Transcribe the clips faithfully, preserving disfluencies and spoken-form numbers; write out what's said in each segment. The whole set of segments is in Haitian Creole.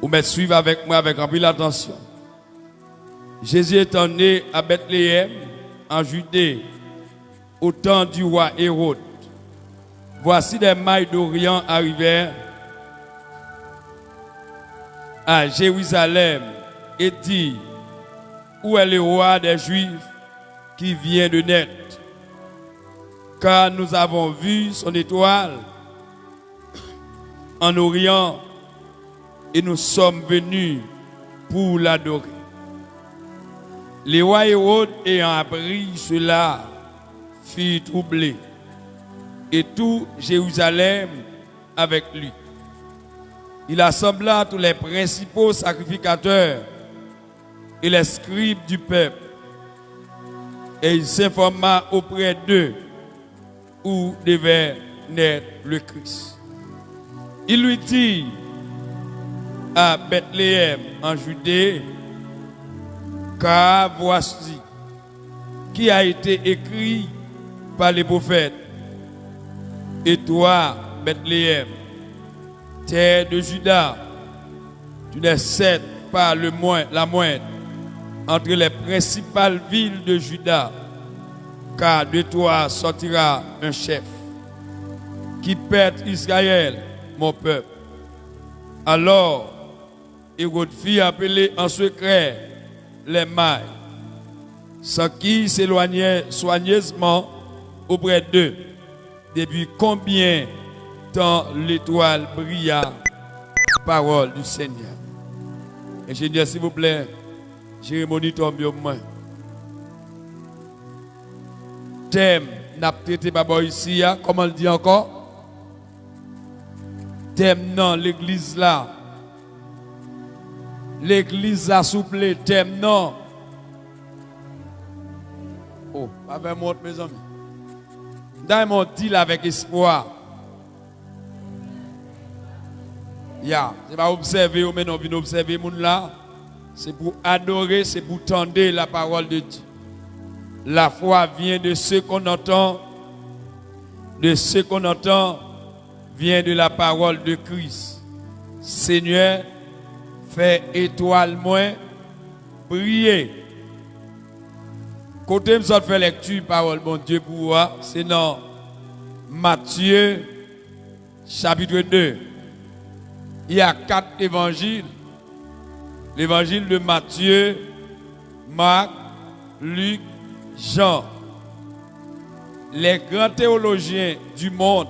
Ou mèt swiv avèk mwen avèk anpil atansyon. Jésus étant né à Bethléem, en Judée, au temps du roi Hérode, voici des mages d'Orient arrivèrent à Jérusalem et dirent, où est le roi des Juifs qui vient de naître? Car nous avons vu son étoile en Orient et nous sommes venus pour l'adorer. Le roi Hérode, ayant appris cela, fut troublé, et tout Jérusalem avec lui. Il assembla tous les principaux sacrificateurs et les scribes du peuple, et il s'informa auprès d'eux où devait naître le Christ. Il lui dit, à Bethléem en Judée, car voici qui a été écrit par les prophètes, et toi, Bethléem, terre de Juda, tu n'es certes pas le moins, la moindre entre les principales villes de Juda, car de toi sortira un chef qui pète Israël, mon peuple. Alors, Hérode fit appeler en secret les mages, s'enquis s'éloignèrent soigneusement auprès d'eux. Depuis combien de temps l'étoile brilla? Parole du Seigneur. Enjenyè, silvouplè, jere monitor m yo pou mwen. Tèm n ap trete pa bò isi a, kòman l di ankò? Tèm nan legliz la. Legliz la, souple, tèm nan. Oh, pa fè m wont, mezanmi. M ta renmen w di l avèk espwa. Ya, se pa obsève yo, men non, vin obsève moun la. Se pou adore, se pou tande la parole de Dieu. La foi vient de ce qu'on entend, de ce qu'on entend vient de la parole de Christ. Seigneur, fè etwal mwen briye. Kote m sot fè lekti pawòl Bondye pou ou a, se nan Matye, chapitre deux. Il y a quatre évangiles. L'évangile de Matthieu, Marc, Luc, Jean. Les grands théologiens du monde,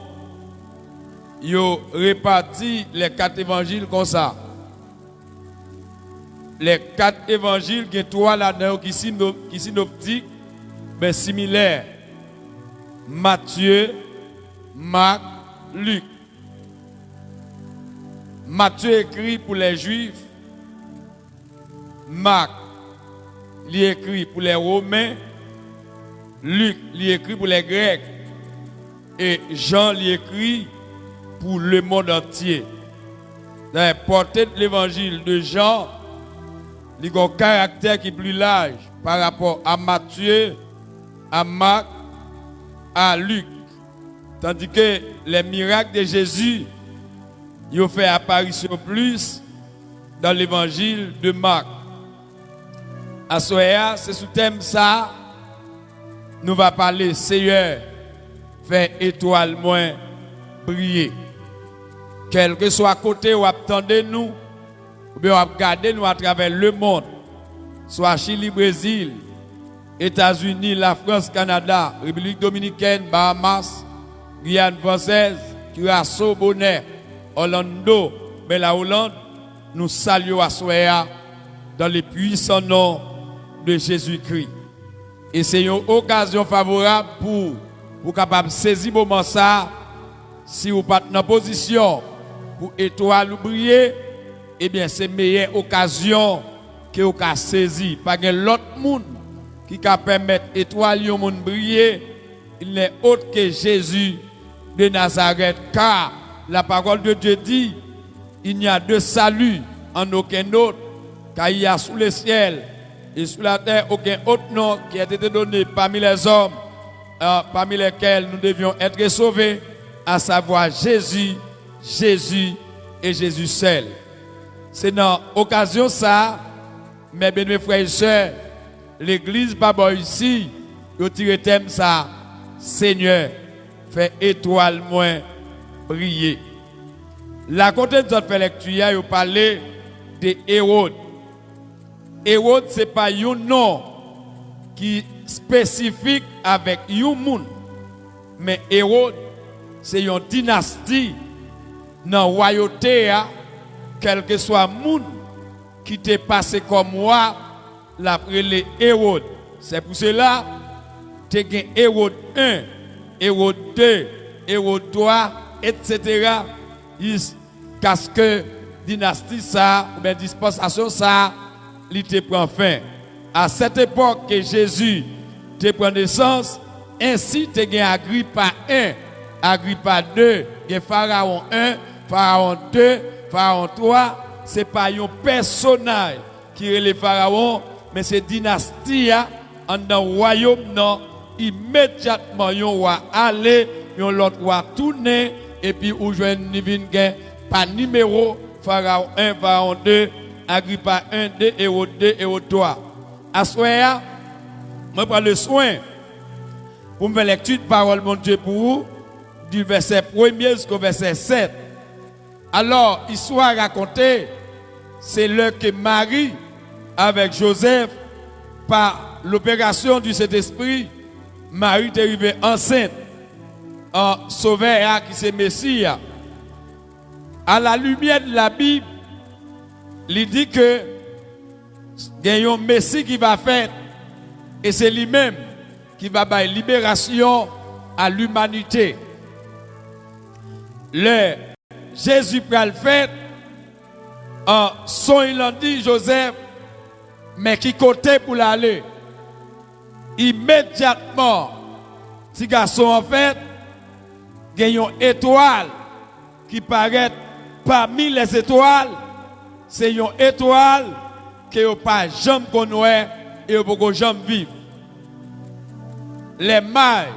yo repati les quatre évangiles konsa. Les quatre évangiles, gen twa ladan yo ki sino-, ki sinoptik, men similè. Matye, Mak, Lik. Matye ekri pou lè Jwif, Mak, li ekri pou lè Women, Lik, li ekri pou lè Grèk, e Jan, li ekri pou lemonn antye. Dayè, pòte de levanjil de Jan, li gen yon karaktè ki pli laj pa rapò a Matye, a Mak, a Lik. Tandis que les miracles de Jésus, yo fè aparisyon plis dans l'évangile de Marc. Aswè a, se sou tèm sa a nou va pale, Seyè, fè etwal mwen briye. Kèlkeswa kote w ap tande nou, oubyen w ap gade nou atravè lemonn, swa Chili, Brezil, Etazini, Lafrans, Kanada, Repiblik Dominikèn, Bahamas, Giyàn Fransèz, Kiraso, Bonè, Òlando, men Lawoland, nou salye w aswè a dans le puissant nom de Jésus-Christ. E se yon okazyon favorab pou, pou kapab sezi moman sa a. Si ou pa t nan pozisyon pou etwal ou briye, ebyen, se meyè okazyon ke ou ka sezi. Pa gen lòt moun ki ka pèmèt etwal yon moun briye. Il n'est autre que Jésus de Nazareth, car la parole de Dieu dit, il n'y a de salut en aucun autre, car il y a sous le ciel et sous la terre aucun autre nom qui ait été donné parmi les hommes, euh, parmi lesquels nous devions être sauvés, à savoir Jésus, Jésus et Jésus seul. Se nan okazyon sa a, mè benyen, frè e sè, legliz pa bò isi, yo tire tèm sa a, Senyè, fè etwal mwen briye. La kote n sot fè lekti a, yo pale de Ewòd. Ewòd se pa yon non ki espesifik avèk yon moun, men Ewòd se yon dinasti nan wayote a, kèlkeswa moun ki te pase kòm wa, l ap rele Ewòd. Se pou sela, te gen Ewòd en, Ewòd de, Ewòd twa, etsetera, jiskaske dinasti sa a, oubyen dispansasyon sa a, li te pran fen. À cette époque que Jésus te pran nesans, ensi te gen Agripa en, Agripa de, gen Farawon en, Farawon de, Farawon twa, se pa yon pèsonaj ki rele Farawon, men se dinasti a anndan wayòm nan. Imedyatman yon wa ale, yon lòt wa tounen, epi ou jwenn li vin gen pa nimewo, Farawon en, Farawon de, Agripa en, de, Ewòd de, Ewòd twa. Aswè a, mwen pran le swen pou m fè lekti pawòl Bondye pou ou, di vèsè premye jisko vèsè sèt. Alors, histoire racontée, c'est l'heure que Marie, avec Joseph, par l'opération du Saint-Esprit, Marie te rive ansent an Sovè a ki se Mesi a. À la lumière de la Bible, li di ke gen yon Mesi ki va fèt, e se li menm ki va bay liberasyon a limanite. Lè Jezi pral fèt, an sonj lan di Jozèf men ki kote pou l ale. Imedyatman ti gason an fèt, gen yon etwal ki parèt pami lèzetwal, se yon etwal ke yo pa janm konn wè e yo poko janm viv. Lè may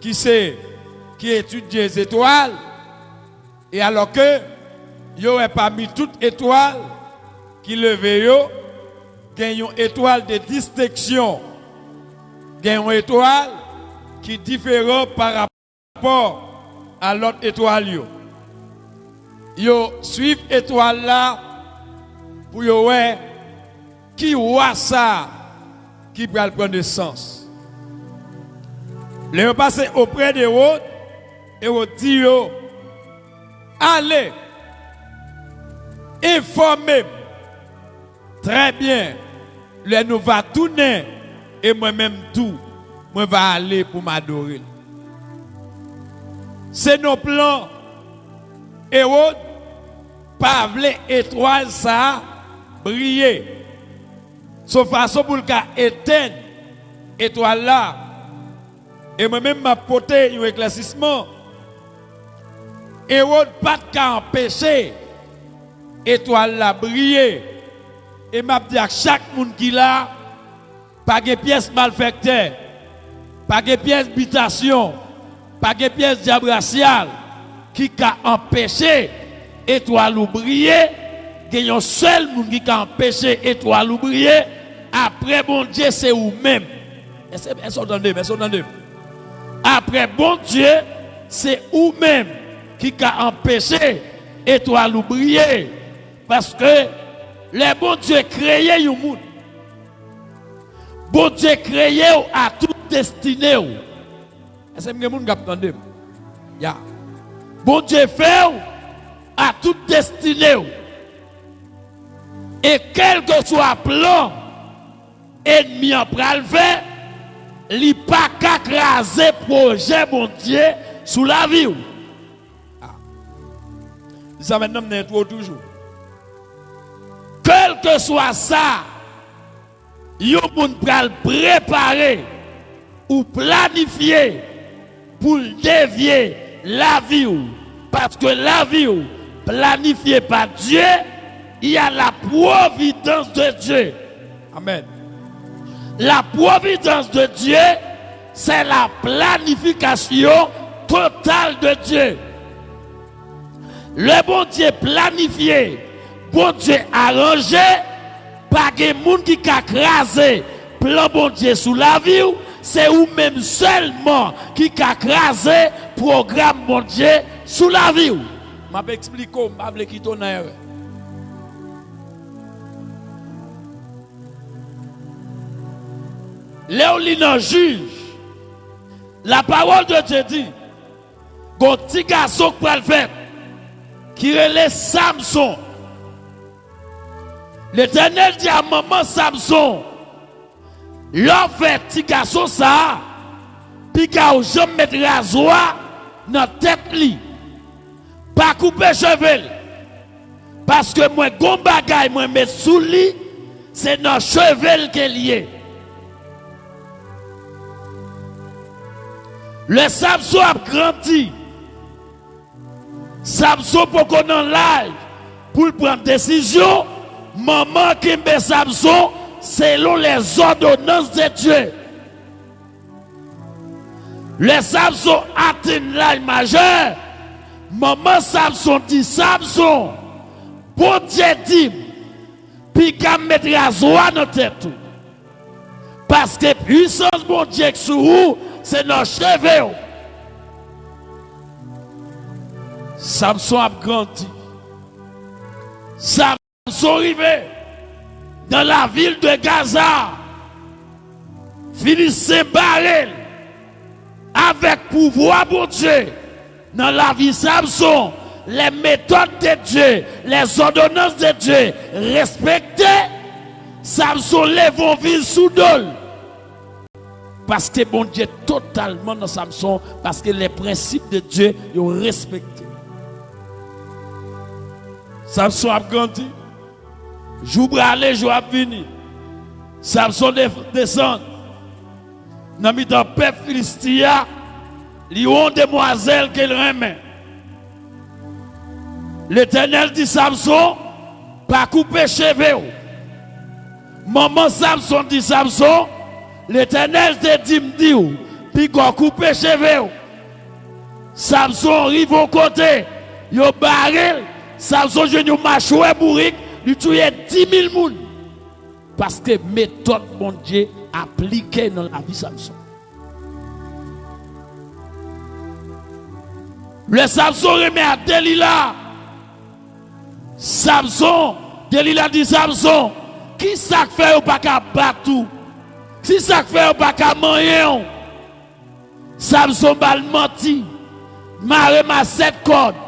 ki se, ki etidye zetwal, e alò ke yo wè pami tout etwal ki leve yo, gen yon etwal de distenksyon, gen yon etwal ki diferan pa rapò a lòt etwal yo. Yo swiv etwal la pou yo wè ki wa sa ki pral pran nesans. Lè yo pase oprè de Ewòd, Ewòd di yo, ale, enfòme m trè byen lè nou va tounen, e mwen menm tou, mwen va ale pou m adore l. Se nan plan Ewòd pa vle etwal sa a briye. Se yon fason pou l ka etenn etwal la. E mwen menm, m ap pote yon eklèsisman. Ewòd pa t ka anpeche etwal la briye. E m ap di ak chak moun ki la, pa gen pyès malfèktè, pa gen pyès bitasyon, pa gen pyès dyab rasyal ki ka anpeche etwal ou briye. Gen yon sèl moun ki ka anpeche etwal ou briye, apre Bondye, se ou menm. Èske, èske w tande m? Èske w tande m? Apre Bondye, se ou menm ki ka anpeche etwal ou briye. Paske lè Bondye kreye yon moun, Bondye kreye w a tout destine w. Èske m gen moun k ap tande m? Ya. Bondye fè w a tout destine w. E kèlkeswa plan ènmi an pral fè, li pa ka kraze pwojè Bondye sou lavi w. Ah. Di sa mentnan, m nan entwo toujou. Kèlkeswa sa yon moun pral prepare ou planifye pou l devye lavi w, paske lavi w planifye pa Dye, il y a la providence de Dieu. Amèn. La providence de Dieu, c'est la planification totale de Dieu. Lè Bondye planifye, Bondye aranje, pa gen moun ki ka kraze plan Bondye sou lavi w, se ou menm sèlman ki ka kraze pwogram Bondye sou lavi w. M ap eksplike w, m pa vle kite w nan erè. Lè w li nan Jij, la parole de Dieu di, gon ti gason k pral fèt, ki rele Samson. Letènèl di a manman Samson, lè w fè ti gason sa a, piga w janm met razwa nan tèt li. Pa koupe cheve l, paske mwen gon bagay mwen met sou li, se nan cheve l ke l ye. Lè Samson ap grandi, Samson poko nan laj pou l pran desizyon, manman kenbe Samson selon lèzòdonans de Dye. Lè Samson atenn laj majè, manman Samson di Samson, Bondye di m, piga m met razwa nan tèt ou. Paske pwisans Bondye k sou ou, se nan cheve w. Samson ap grandi. Samson rive nan lavil de Gaza. Filisten bare l avèk pouvwa Bondye. Nan lavi Samson, les méthodes de Dieu, les ordonnances de Dieu respekte, Samson leve yon vil sou do l. Paske Bondye totalman nan Samson, paske les principes de Dieu yo respekte. Samson ap grandi. Jou prale, jou ap vini. Samson de-, desann nan mitan pèp Filisti a, li wè yon demwazèl ke l renmen. Letènèl di Samson, pa koupe cheve w. Manman Samson di Samson, Letènèl te di m di w, piga w koupe cheve w. Samson rive yon kote, yo bare l. Samson jwenn yon machwè bourik, li touye dis mil moun. Paske metòd Bondye aplike nan lavi Samson. Lè Samson renmen ak Delila, Samson, Delila di Samson, kisa k fè yo pa ka bat ou? Kisa k fè yo pa ka manyen w? Samson ba l manti, mare m a sèt kòd,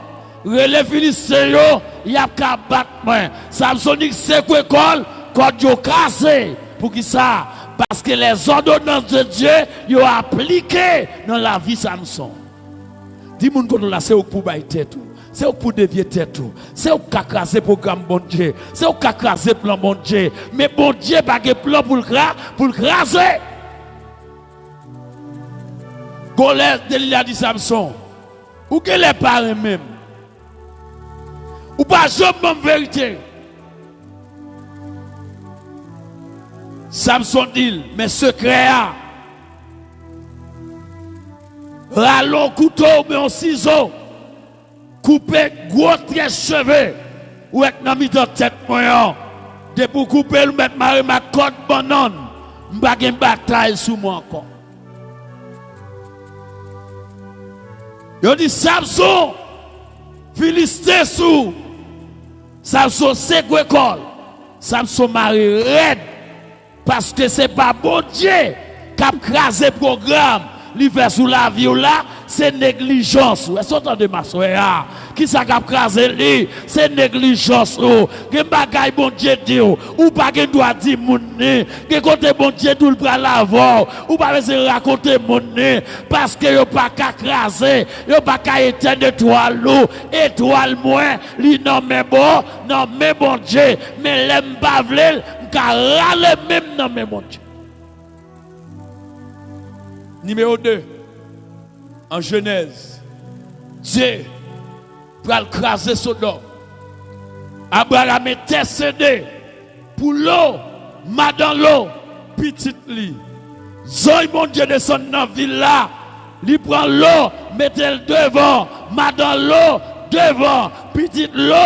rele Filisten yo, y ap ka bat mwen. Samson nik sekwe kò l, kòd yo kase. Poukisa? Paske les ordonnances de Dieu yo aplike nan lavi Samson. Di moun kote w la, se ou k pou bay tèt ou. Se ou k pou devye tèt ou. Se ou k ka kraze pwogram Bondye. Se ou k ka kraze plan Bondye. Men Bondye pa gen plan pou l kra-, pou l kraze. Gon lè Delila di Samson, ou genlè pa renmen m. Ou pa janm ban m verite. Samson di l, men sekrè a. Rale yon kouto oubyen yon sizo. Koupe gwo tèt cheve ou wè k nan mitan tèt mwen an. Depi w koupe l, ou mèt mare m ak kòd bannann. M pa gen batay sou mwen ankò. Yo di, Samson, Filisten sou ou. Samson sekwe kò l. Samson mare rèd. Paske se pa Bondye k ap kraze pwogram li fè sou lavi w la, se neglijans ou. Èske w tande m aswè a? Kisa k ap kraze li? Se neglijans ou. Gen bagay Bondye di w, ou pa gen dwa di moun li. Gen kote Bondye di w l pral avè w, ou pa bezwen rakonte moun li, paske yo pa ka kraze, yo pa ka etèn etwal ou. Etwal mwen, li nan men bon, nan men Bondye. Men lè m pa vle l, m ka rale men m nan men Bondye. Nimewo de, an Jenèz, Dye pral kraze Sodòm. Abraram entèsede pou Lo, madan Lo, pitit li. Zanj Bondye desann nan vil la, li pran Lo, mete l devan, madan Lo devan, pitit Lo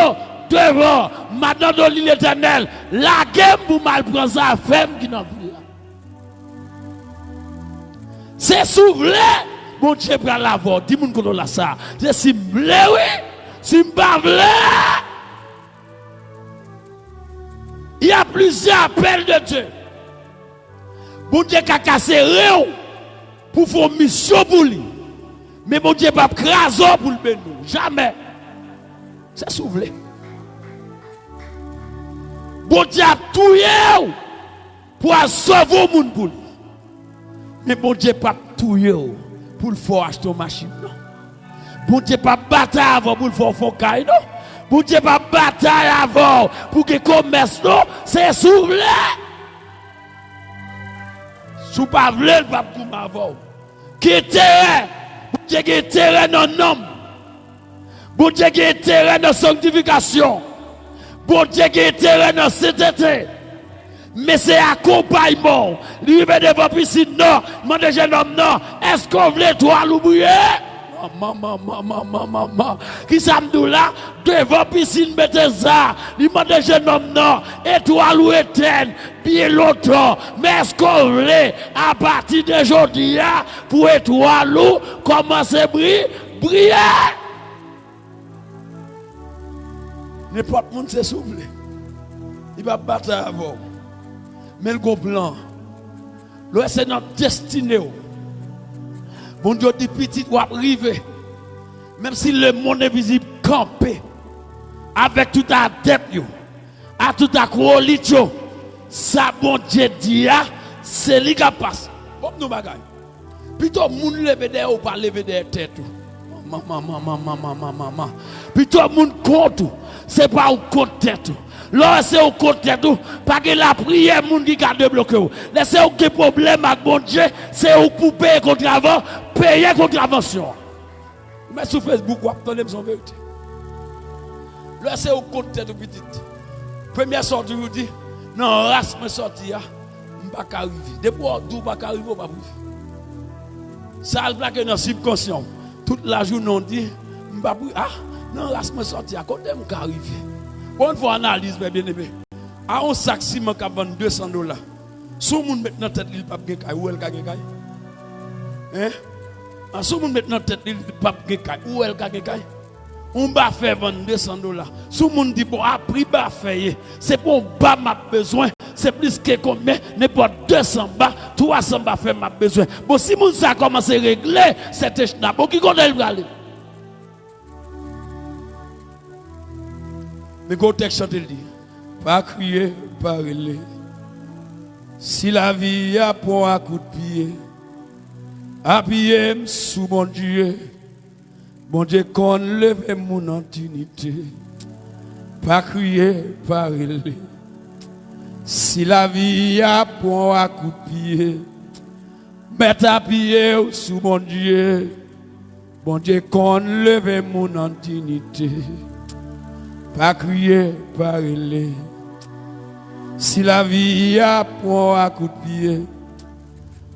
devan, m abandone li, Letènèl. Lage m pou m al pran zafè m ki nan vi a. Se si w vle, Bondye pral avè w. Di moun kote w la sa. Se si m vle, wi. Si m pa vle, il y a plusieurs appels de Dieu. Bondye ka kase ren w pou fè yon misyon pou li. Men Bondye p ap kraze w pou l beni w. Jamè. Se si w vle. Bondye ap touye w pou al sove yon moun pou li. Men Bondye p ap touye w pou l fè w achte yon machin, non. Bondye p ap batay avè w pou l fè w fè yon kay, non. Bondye p ap batay avè w pou gen komès, non. Se si w vle. Si w pa vle, l p ap goumen avè w. Gen enterè. Bondye gen enterè nan nanm. Bondye gen enterè nan sanktifikasyon. Bondye gen enterè nan sentete. Men se akonpayman w. Li rive devan pisin nan, li mande jennonm nan, èske w vle etwal ou briye? Manman, manman, manman, manman. Kisa m di w la? Devan pisin Betesda, li mande jennonm nan, etwal ou etèn byen lontan. Men èske w vle, apati de jodi a, pou etwal ou kòmanse bri-, briye? Nenpòt moun se si w vle. Li p ap batay avè w. Men l gon plan. Lè w wè se nan destine w. Bondye di pitit w ap rive. Menm si lemonn envizib kanpe avèk tout adèt yo, a tout akwolit yo, sa Bondye di a, se li k ap pase. Bon, m di w bagay. Pito moun leve dèyè w pa leve dèyè tèt ou. Manman, manman, manman, manman, manman. Pito moun kont ou, se pa ou kont tèt ou. Lè w wè se ou kont tèt ou, pa gen lapriyè moun ki ka debloke w. Lè se ou ki gen pwoblèm ak Bondye, se ou k pou peye kontravan, peye kontravansyon an. Ou met sou Facebook, w ap tande m, se yon verite. Lè se ou kont tèt ou pitit. Premyè sa w di, ou di, nan ras mwen sòti a, m pa ka rive. Depi w di w pa ka rive, w p ap rive. Sa al plake nan sibkonsyan w. Tout lajounen w di, m p ap rive. Ah, nan ras mwen sòti a, kote m ka rive? Bon, fè analiz, mè byeneme. A yon sak siman k ap vann de san dola. Si yon moun met nan tèt li, li p ap gen kay, ou wè l ka gen kay? Hein? An, si yon moun met nan tèt li, li p ap gen kay, ou wè l ka gen kay? Yon bafè vann de san dola. Si yon moun di, bon, a pri bafè ye, se pa yon ba m ap bezwen, se plis ke konbyen, nenpòt de san ba, twa san bafè m ap bezwen. Bon, si moun sa kòmanse regle sèten chna, bon, ki kote l prale? Men gon tèks chante l di, pa kriye, pa rele. Si lavi a pran w a kout pye, apiye m sou Bondye. Bondye konn leve moun an diyite. Pa kriye, pa rele. Si lavi a pran w a kout pye, mèt apiye w sou Bondye. Bondye konn leve moun an diyite. Pa kriye, pa rele. Si lavi a pran w a kout pye,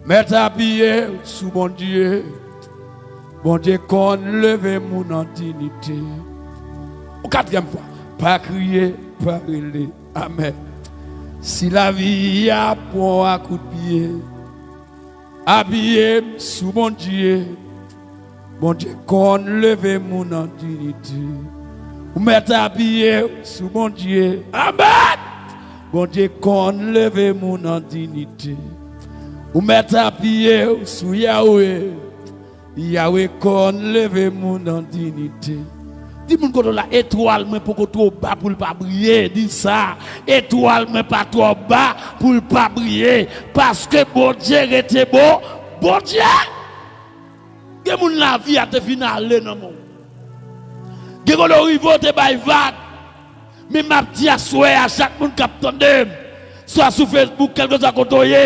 mèt apiye w sou Bondye. Bondye konn leve moun an diyite. Yon katriyèm fwa. Pa kriye, pa rele. Amèn. Si lavi a pran w a kout pye, apiye m sou Bondye. Bondye konn leve moun an diyite. Ou mèt apiye w sou Bondye. Amèn. Bondye konn leve moun an diyite. Ou mèt apiye w sou Yawe. Yawe konn leve moun an diyite. Di moun kote w la, etwal mwen poko twò ba pou l pa briye. Di sa, etwal mwen pa twò ba pou l pa briye. Paske Bondye rete bon, Bondye. Gen moun lavi a te fin ale nan men w. Gen kote w rive w te bay vag. Men m ap di aswè a, chak moun k ap tande m, swa sou Facebook, kèlkeswa kote w ye,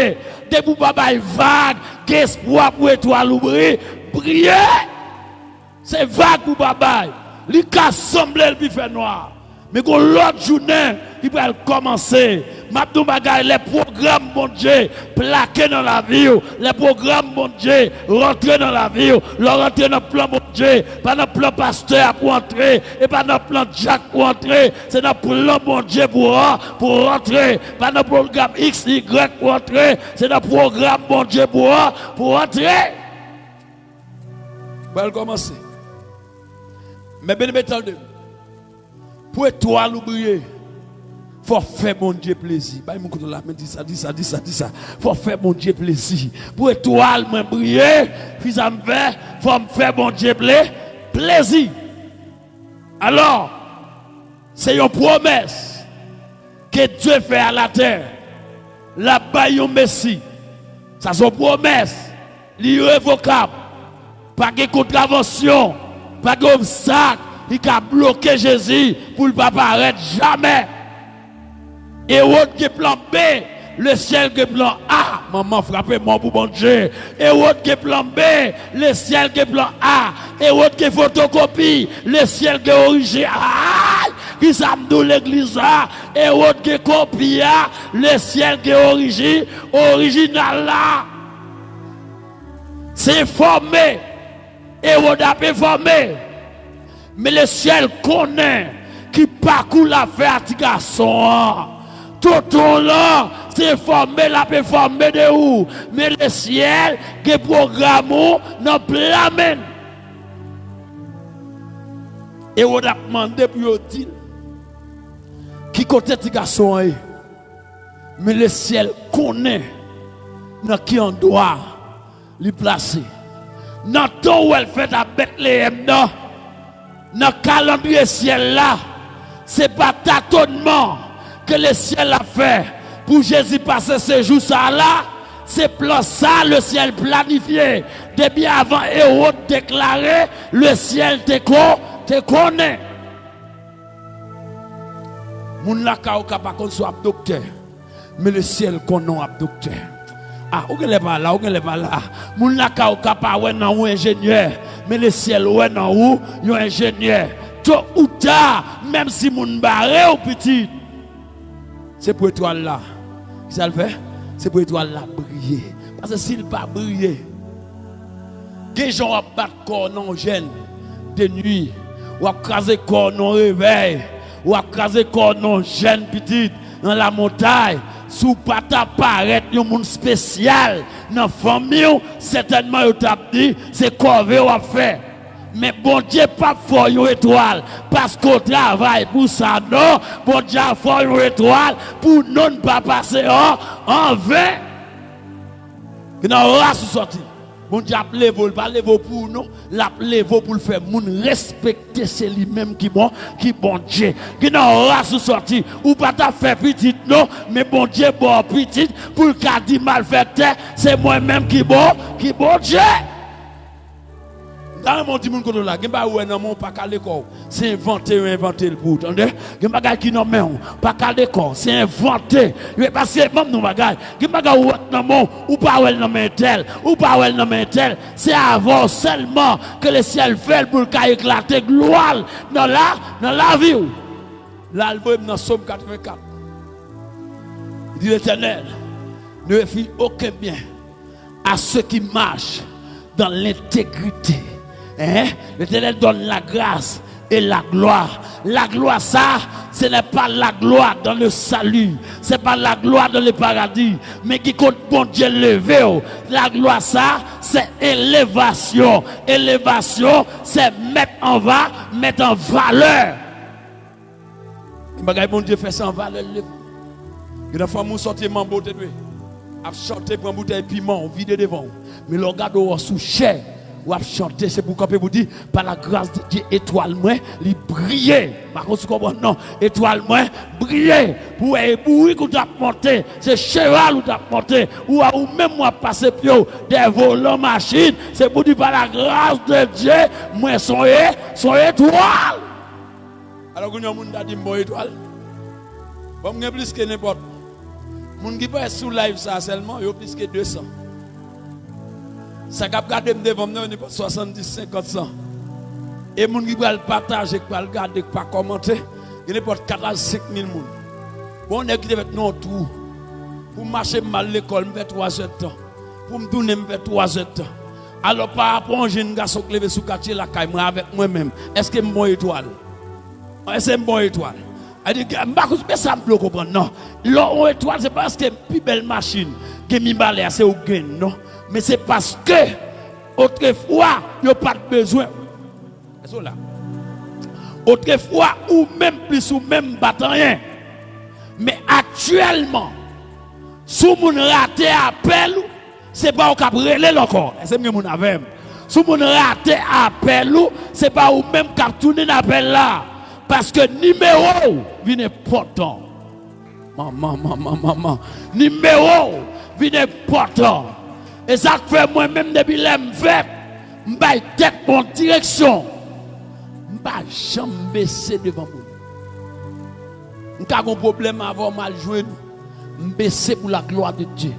depi w pa bay vag, gen espwa pou etwal ou bri-, briye. Se vag pou w pa bay. Li ka sanble l pi fè nwa. Men gon lòt jounen ki pral kòmanse. M ap di w bagay, lè pwogram Bondye plake nan lavi w, lè pwogram Bondye rantre nan lavi w, lè w rantre nan plan Bondye, pa nan plan pastè a pou w antre, e pa nan plan dyak pou w antre, se nan plan Bondye pou w an-, pou w rantre, pa nan pwogram X Y pou w antre, se nan pwogram Bondye pou w an-, pou w antre. Pral kòmanse. Men bien-aimé, tande m. Pou etwal ou briye, fò w fè Bondye plezi. Bay moun kote w la, men di sa, di sa, di sa, di sa. Fò w fè Bondye plezi. Pou etwal mwen briye, kisa m fè? Fò m fè Bondye ple-, plezi. Alò, se yon pwomès ke Dye fè a latè. L ap bay yon Mesi. Sa se yon pwomès. Li irevokab. Pa gen kontravansyon, pa gen obstak ki ka bloke Jezi pou l pa parèt jamè. Ewòd gen plan B, lesyèl gen plan A. Manman frape mò pou Bondye. Ewòd gen plan B, lesyèl gen plan A. Ewòd gen fotokopi, lesyèl gen orijin. Ay! Kisa m di w legliz la? Ewòd gen kopi a, lesyèl gen orijin, orijinal la. Se enfòme. Ewòd ap enfòme. Men lesyèl konnen ki pakou l ap fè a ti gason an. Tonton w lan, se enfòme l ap enfòme de ou. Men lesyèl gen pwogram ou nan plan men l. Ewòd ap mande pou yo di l ki kote ti gason an ye. Men lesyèl konnen nan ki andwa li plase. Nan tan w wè l fèt a Betleyèm nan, nan kalandriye syèl la, se pa tatonman ke lesyèl ap fè pou Jezi pase sejou sa a la. Se plan sa lesyèl planifye depi avan Ewòd deklare, lesyèl te ko-, te konnen. Moun lakay ou ka pa konn si w ap doktè, men lesyèl konnen w ap doktè. A, ou genlè pa la, ou genlè pa la. Moun lakay ou ka pa wè nan ou enjenyè, men lesyèl wè nan ou yon enjenyè. To ou ta, menm si moun bare w, pitit, se pou etwal la. Kisa l fè? Se pou etwal la briye. Paske si l pa briye, gen jan w ap bat kò w nan yon jèn de nwi, w ap kraze kò w nan yon revèy, w ap kraze kò w nan yon jèn pitit nan lamontay. Si w pa ta parèt yon moun espesyal nan fanmi w, sètènman yo t ap di se kòve w ap fè. Men Bondye p ap fè w yon etwal paske w travay pou sa, non. Bondye ap fè w yon etwal pou non w pa pase an, anven. Ki nan ras ou sòti. Bondye ap leve w, li pa leve w pou ou, non. L ap leve w pou l fè moun respekte se li menm ki bon, ki Bondye. Ki nan ras ou sòti. Ou pa ta fè pitit, non, men Bondye ba w pitit pou l ka di malfèktè, se mwen menm ki bon, ki Bondye. M ta renmen w di moun kote w la, gen bagay ou wè nan men w, pa kale kò w. Se envante yo envante l pou ou, tande? Gen bagay ki nan men w, pa kale kò w, se envante. Yo, paske, ban m di w bagay, gen bagay ou wè nan men w, ou pa wè l nan men entèl, ou pa wè l nan men entèl. Se avè w sèlman ke lesyèl fè l pou l ka eklate glwa l nan la, nan lavi w. La, l voye m nan Sòm katrevenkat. Il dit, L'Éternel ne refuse aucun bien à ceux qui marchent dans l'intégrité. Hein? L'Éternel donne la grâce et la gloire. La gloire, ça, ce n'est pas la gloire dans le salut. C'est pas la gloire dans le paradis. Men ki kot Bondye leve w. La gloire, ça, c'est élévation. Élévation, c'est mettre en va, mettre en valeur. Gen bagay Bondye fè se an valè l leve. Gen nan fanmi w sòti manbo te dwe ap chante, pran boutèy piman w vide devan w. Men lè w gade w wè w sou chè, w ap chante, se pou w kanpe pou di, pa la gras de Dye, etwal mwen, li briye. M pa konn si w konprann non. Etwal mwen, briye. Pou w wè e bourik ou t ap monte, se cheval ou t ap monte. Ou wè ou menm w ap pase pye w dèyè volan machin, se pou di, pa la gras de Dye, mwen se yon e-, se yon etwal. Alò, kounye a, yon moun ta di m bon etwal. Bon, m gen plis ke nenpòt. Moun ki parèt sou live sa a sèlman, yo plis ke de san. Sa k ap gade m devan m nan, yo nenpòt swasanndis, senkant, san. E moun ki pral pataje, ki pral gade, ki pa kòmante, gen nenpòt kat a senk mil moun. Bon, nèg ki te mèt nan yon twou. Pou m mache, m al lekòl, m fè twa zè tan. Pou m tounen, m fè twa zè tan. Alò, pa rapò yon jenn gason k leve sou katye lakay mwen avèk mwen menm, èske m bon etwal? Èske m bon etwal? Sa di, m pa konn, men sa m vle w konprann, non. Lè w on etwal, se pa paske pi bèl machin, gen mibalè a, se ou k gen, non. Men se paske, otrefwa, yo pa t bezwen. Èske w la? Otrefwa, ou menm plis ou menm pa t anyen. Men aktyèlman, si yon moun rate apèl ou, se pa ou k ap rele l ankò. Èske m gen moun avè m? Si yon moun rate apèl ou, se pa ou menm k ap tounen apèl la. Paske nimewo w vin enpòtan. Manman, manman, manman. Nimewo w vin enpòtan. E sa k fè mwen menm depi lè m fèt, m bay tèt mwen yon direksyon. M pa janm bese devan moun. M ka gen yon pwoblèm avè w, m al jwenn ou. M bese pou la glwa de Dye.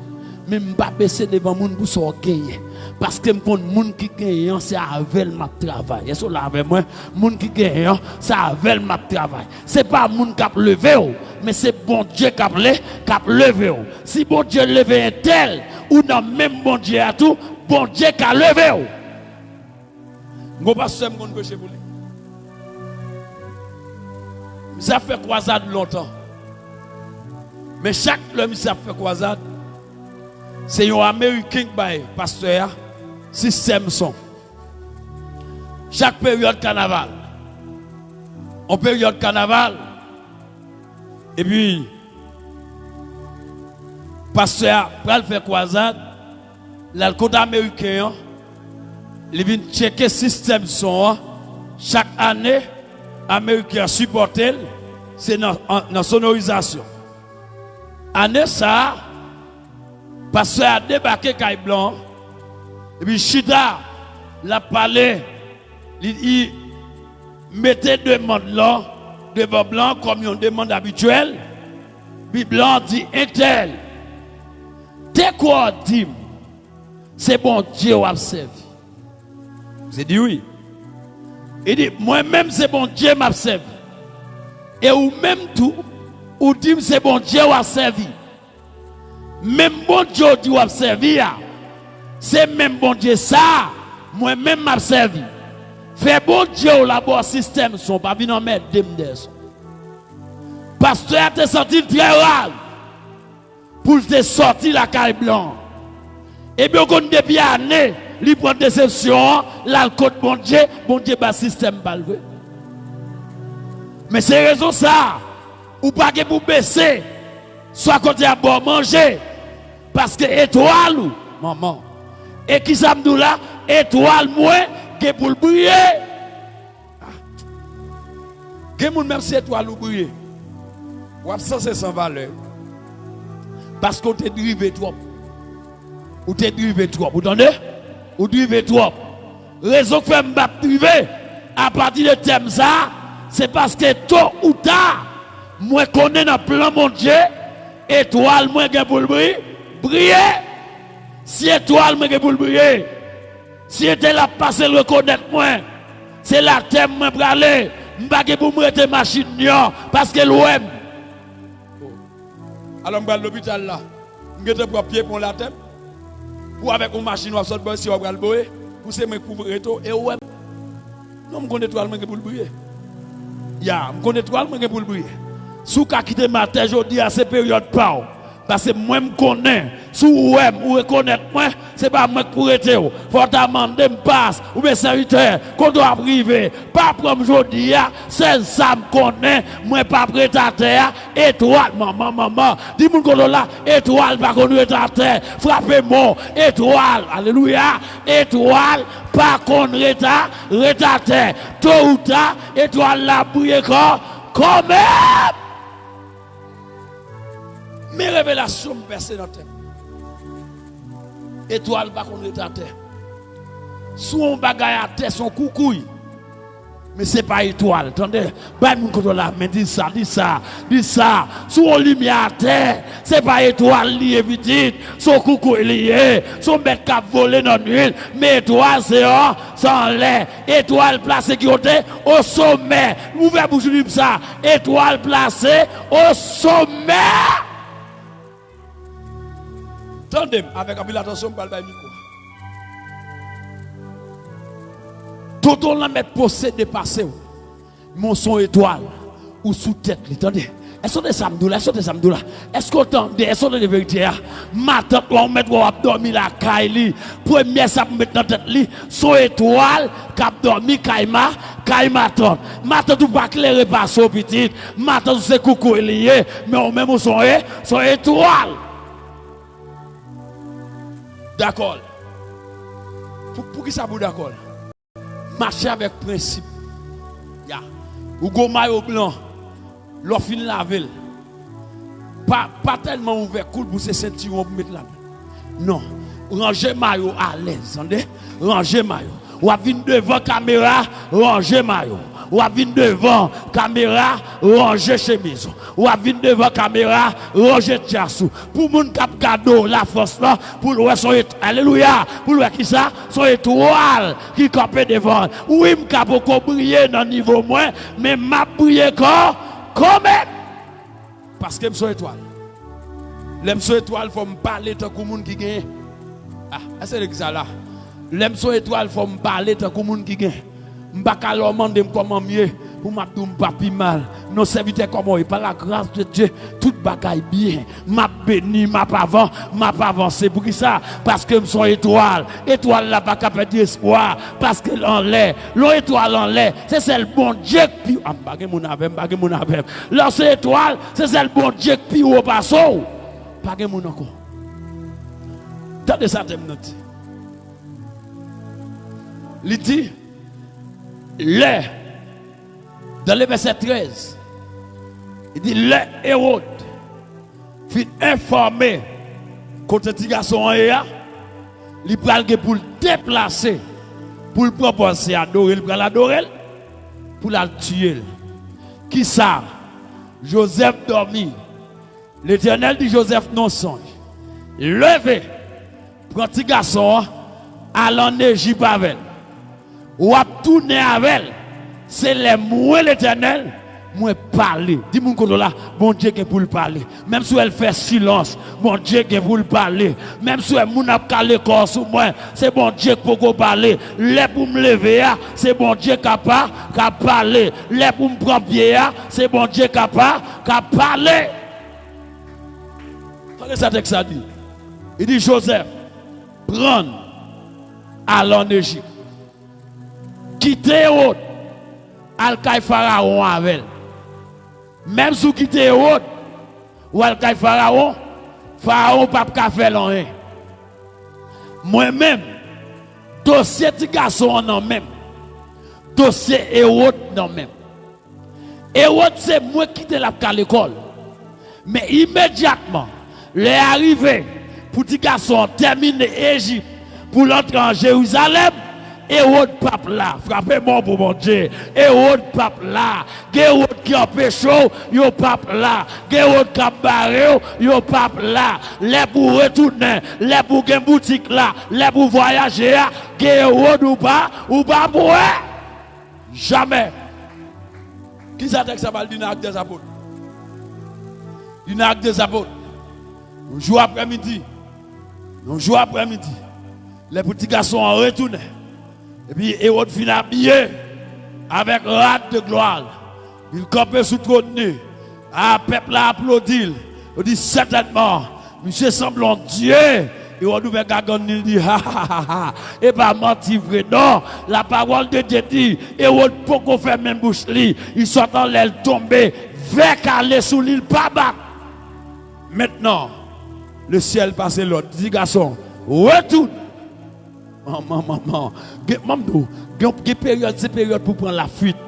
Men m pa bese devan moun pou sa w genyen. Paske m konn moun ki genyen an, se avè l m ap travay. Èske w la avè mwen? Moun ki genyen an, se avè l m ap travay. Se pa moun k ap leve w, men se Bondye k ap le, k ap leve w. Si Bondye leve entèl, ou nan menm Bondye a tou, Bondye ka leve w. M gon pastè m konn preche pou li. Misye ap fè kwazad lontan. Men chak lè misye ap fè kwazad, se yon Ameriken k bay pastè a sistèm son. Chak peryòd kanaval, on peryòd kanaval, epi pastè a pral fè kwazad, l al kot Ameriken an, li vin tcheke sistèm son an. Chak ane, Ameriken an sipòte l, se nan, an, nan sonorizasyon. Ane sa a, pastè a debake kay blan an, epi chita, l ap pale, li, li mete demann lan devan blan an kòm yon demann abityèl, epi blan an di entèl, te kwè w di m, se Bondye w ap sèvi. Misye di wi. Li di, mwen menm se Bondye m ap sèvi. E ou menm tou, ou di m se Bondye w ap sèvi. Menm Bondye w di w ap sèvi a, se menm Bondye sa a, mwen menm m ap sèvi. Fè Bondye w la ba w sistèm son, pa vin anmède m dèyè son. Pastè a te santi l trè raz pou l te sòti lakay blan an. Ebyen, w konn depi ane, li pran desepsyon an, l al kot Bondye, Bondye ba sistèm pa l vre. Men se rezon sa a, ou pa gen pou bese, swa kote y ap ba w manje, paske etwal ou, manman. E kisa m di w la? Etwal mwen gen pou l briye. Ah. Gen moun, menm si etwal ou briye, w ap sanse san valè. Paske w te drive twòp. Ou te drive twòp. Ou tande? Ou drive twòp. Rezon k fè m p ap drive apati de tèm sa a, se paske to ou ta, mwen konnen nan plan Bondye, etwal mwen gen pou l bri-, briye. Si etwal mwen gen pou l briye, si etèl ap pase l rekonèt mwen, se latè m mwen prale, m pa gen pou m rete machin li an, paske l wè m. Alò m pral lopital la, m gentan pran pye pon latè m. Ou avèk yon machin w ap sot bò isi w ap pral boye, pou se mwen k pou rete w e w wè m. Non, m konn etwal mwen gen pou l briye. Ya, m konn etwal mwen gen pou l briye. Si w ka kite m atè jodi a, se peryòd pa w. Paske mwen m konnen, si w wè m, ou rekonèt mwen, se pa mwen k pou rete w. Fò w ta mande m, pas, oubyen sèvitè, kote w ap rive? Pa pran m jodi a, sèl sa m konnen, mwen p ap ret atè a, etwal, manman, manman, di moun kote w la, etwal pa konn ret atè, frape mo, etwal, alelouya, etwal pa konn ret a, ret atè, to ou ta, etwal la ap briye kò, kòmèm! Men revelasyon m pèse nan tèt. Etwal pa konn ret atè. Si w wè yon bagay atè, se yon koukouy. Men se pa etwal, tande. Bay moun kote w la, men di sa, di sa, di sa. Sou yon limyè atè, se pa etwal li ye, pitit. Se yon koukouy li ye. Se yon bèt k ap vole nan nwit. Men etwal se an, se anlè. Etwal plase ki kote? O somè. Ouvè bouch ou, di m sa. Etwal plase o somè. Tande m avèk anpil atansyon, m pral bay mikwo a. Tonton Lanmèt posede pase w. Men w se yon etwal. Ou sou tèt li, tande. Èske w tande sa m di w la? Èske w tande sa m di w la? Èske w tande? Èske w tande verite a? Matant ou an, ou mèt wè w ap dòmi lakay li. Premyè sa pou met nan tèt li, se yon etwal k ap dòmi kay ma, kay matant. Matant ou pa klere pase w, pitit. Matant ou se koukouy li ye. Men ou menm ou se yon e-, se yon etwal. Dakò. Pou, poukisa pou dakò? Mache avèk prensip. Ya. Ou gon mayo blan. Lè w fin lave l, pa, pa tèlman ouvè kou l pou se sentiwon pou met ladan. Non. Ranje mayo alèz, tande? Ranje mayo. W ap vin devan kamera, ranje mayo. W ap vin devan kamera, ranje chemiz ou. W ap vin devan kamera, ranje tyas ou. Pou moun k ap gade w Lafrans lan, pou l wè se yon et-, alelouya, pou l wè kisa? Se yon etwal ki kanpe devan l. Wi, m ka poko briye nan nivo mwen, men m ap briye kan, kanmenm. Paske m se yon etwal. Lè m se yon etwal, fò m pale tankou moun ki genyen. Ah, èske legliz la la? Lè m se yon etwal, fò m pale tankou moun ki genyen. M pa ka lè w mande m kòman m ye, pou m ap di w m pa pi mal. Non, sèvitè, kòman w ye? Par la grâce de Dieu, tout bagay byen. M ap beni, m ap avan, m ap avanse. Poukisa? Paske m se yon etwal. Etwal la pa ka pèdi espwa, paske l anlè. Lè yon etwal anlè, se sèl Bondye k pi, ah, m pa gen moun avè m, m pa gen moun avè m. Lè w se etwal, se sèl Bondye k pi wo pase w. Pa gen moun ankò. Tande sa tèm nan di. Li di, lè, dans le verset treize, li di, lè Ewòd fin enfòme kote ti gason an ye a, li pral gen pou l deplase, pou l pran pòz se adore l pral adore l, pou l al tiye l. Kisa? Jozèf dòmi. Letènèl di Jozèf nan sonj, leve, pran ti gason an, al ann Ejip avè l. W ap tounen avè l. Se lè mwen, Letènèl, mwen pale. Di moun kote w la, Bondye gen pou l pale. Menm si w wè l fè silans, Bondye gen pou l pale. Menm si w wè moun ap kale kò sou mwen, se Bondye k poko pale. Lè pou m leve a, se Bondye k ap pa, k ap pale. Lè pou m pran pye a, se Bondye k ap pa, k ap pale. Tande sa tèks la di. Li di, Jozèf, pran l, al ann Ejip. Kite Ewòd, al kay Farawon avè l. Menm si w kite Ewòd, w al kay Farawon, Farawon p ap ka fè l anyen. Mwen menm, dosye ti gason an nan men m. Dosye Ewòd nan men m. Ewòd se mwen ki te l ap ka lekòl. Men imedyatman, lè a rive pou ti gason an tèmine Ejip, pou l antre an Jerizalèm, Ewòd p ap la. Frape men w pou Bondye. Ewòd p ap la. Gen Ewòd ki anpeche w, yo p ap la. Gen Ewòd k ap bare w, yo p ap la. Lè pou w retounen, lè pou w gen boutik la, lè pou w vwayaje a, gen Ewòd ou pa, ou p ap wè. Jamè. Kisa tèks la pral di nan Ak dè Zapot? Li nan Ak dè Zapot. Yon jou aprèmidi, yon jou aprèmidi, lè pou ti gason an retounen, epi Ewòd fin abiye avèk rad de glwa l, li kanpe sou twòn li, a, pèp la aplodi l. Yo di, sètènman, misye sanble yon dye. Ewòd ouvè gagann li, l di, ha, ha, ha, ha. E pa manti vre, non. Lapawòl de Dye di, Ewòd poko fèmen bouch li. Li sot anlè, l tonbe. Vè kale sou li, l pa bat. Mentnan, lesyèl pase lòd. Di gason, retounen. Manman, manman. Gen, manman, gen, gen peryòd, se peryòd pou pran lafuit.